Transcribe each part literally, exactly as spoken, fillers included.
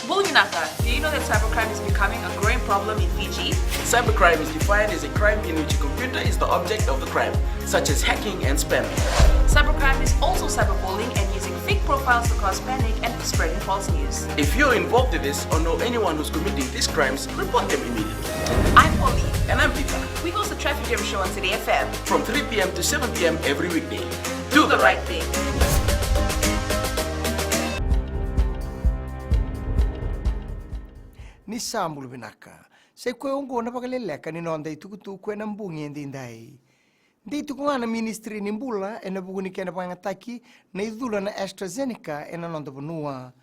Bula vinaka, do you know that cybercrime is becoming a growing problem in Fiji? Cybercrime is defined as a crime in which a computer is the object of the crime, such as hacking and spamming. Cybercrime is also cyberbullying and using fake profiles to cause panic and spreading false news. If you're involved in this or know anyone who's committing these crimes, report them immediately. I'm Polly. And I'm Peter. We host the Traffic Jam Show on City F M. From three p.m. to seven p.m. every weekday. Do the right thing. Ni sa bula vinaka. Sa i koya oqo na vakaleleka ni noda itukutuku ena bogi edaidai. Dei tiko ga na Ministry ni Bula ena vuku ni kena vakayagataki na icula na AstraZeneca ena noda vanua.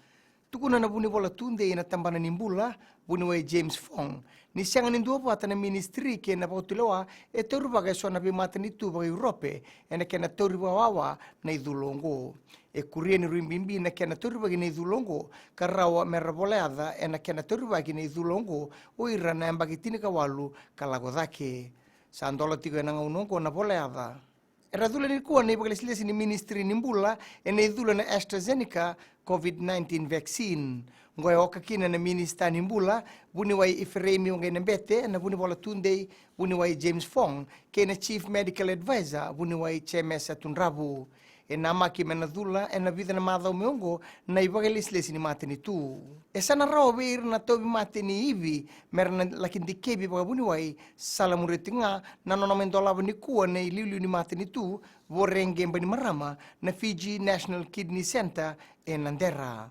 Tukuna na vunivola tudei ena tabana ni bula, vuniwai James Fong, ni sega ni duavata na ministry kei na vakatulewa e taurivaka eso na veimatanitu vaka-Europe ena kena tauri vakawawa na icula oqo. E kuria ni rui bibi na kena taurivaki na icula oqo ka rawa me ra volayaca ena kena taurivaki na icula oqo o ira na yabaki tinikawalu ka lako cake. Sa dola tiko ena gauna oqo na volayaca. Era cula nikua na ivakalesilesi ni Ministry ni Bula ena icula na AstraZeneca COVID nineteen vaccine. Oqo e oka kina na Minisita ni Bula, vuniwai Ifereimi Waqainabete, na vunivola tudei, vuniwai James Fong, kei na Chief Medical Advisor, vuniwai Jemesa Tudravu. E namaki me na cula ena vica na macawa mai oqo na ivakalesilesi ni matanitu. E sa na rawa vei ira na tauvimate ni ivi me ra na laki dikevi vakavuniwai, salamuria tiko ga na nona mai dolava nikua na iliuliu ni matanitu, Voreqe Bainimarama, na Fiji National Kidney Centre e Nadera.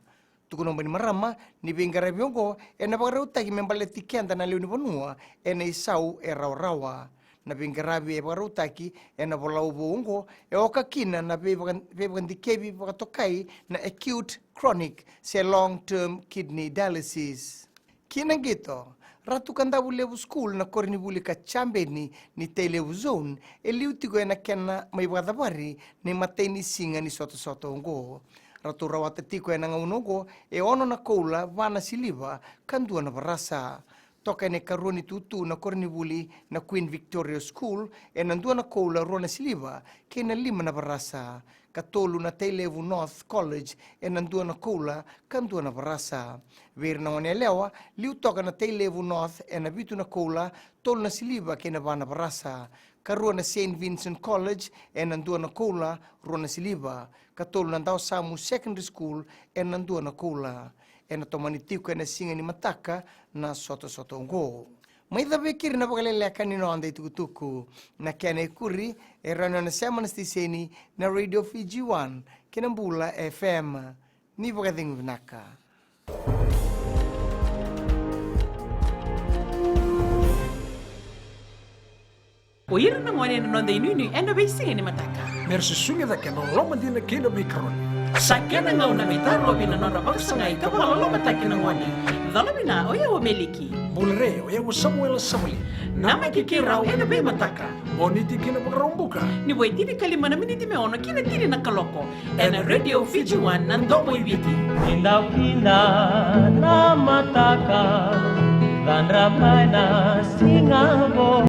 Tukuna o Bainimarama ni veiqaravi oqo ena vakarautaki me baleti keda na lewe ni vanua ena isau e rawarawa. Na veiqaravi e vakarautaki ena volau vou oqo e oka kina na veivaka-, veivakadikevi vakatokai na acute, chronic se long term kidney dialysis. Ki na qito, Ratu Kadavulevu School na koronivuli ka jabeni ni Tailevu Zone e liu tiko ena kena mai vakacavari na imatai ni siga ni sotasota oqo. Ratou rawata tiko ena gauna oqo e ono na koula, va na siliva ka dua na varasa. Toka ena ikarua ni tutu na koronivuli na Queen Victoria School ena dua na koula, rua na siliva kei na lima na varasa. Ka tolu na Tailevu North College ena dua na koula ka dua na varasa. Vei ira na goneyalewa, liu toka na Tailevu North ena vitu na koula, tolu na siliva kei na va na varasa. Ka rua na Saint Vincent College ena dua na koula, rua na siliva. Ka tolu na Dawasamu Secondary School ena dua na koula. Ena tomani tiko ena siga ni mataka na sotasota oqo. Mai cava e keri na vakaleleka ni noda itukutuku. Na kena ikuri e rawa ni o na sema na siteseni na Radio Fiji One kei na Bula F M. Ni vakacegu vinaka. O ira na gone ena noda inuinui ena veisiga ni mataka. Me ra susugi cake na loloma dina kei na veikaroni. Sa kena gauna me tarovi na nodra vakasagai ka vakalolomataki na gone. Cola vina, o yau o Meliki. Bula re, o yau o Samuela Savali. Namaki keirau ena veimataka. Moniti ki na Vakaraubuka. Ni vo e tinikalima na miniti me ono ki na tini na kaloko. Ena Radio Fiji One, na domo i Viti. Kidakida na mataka, cadra mai na siga vou.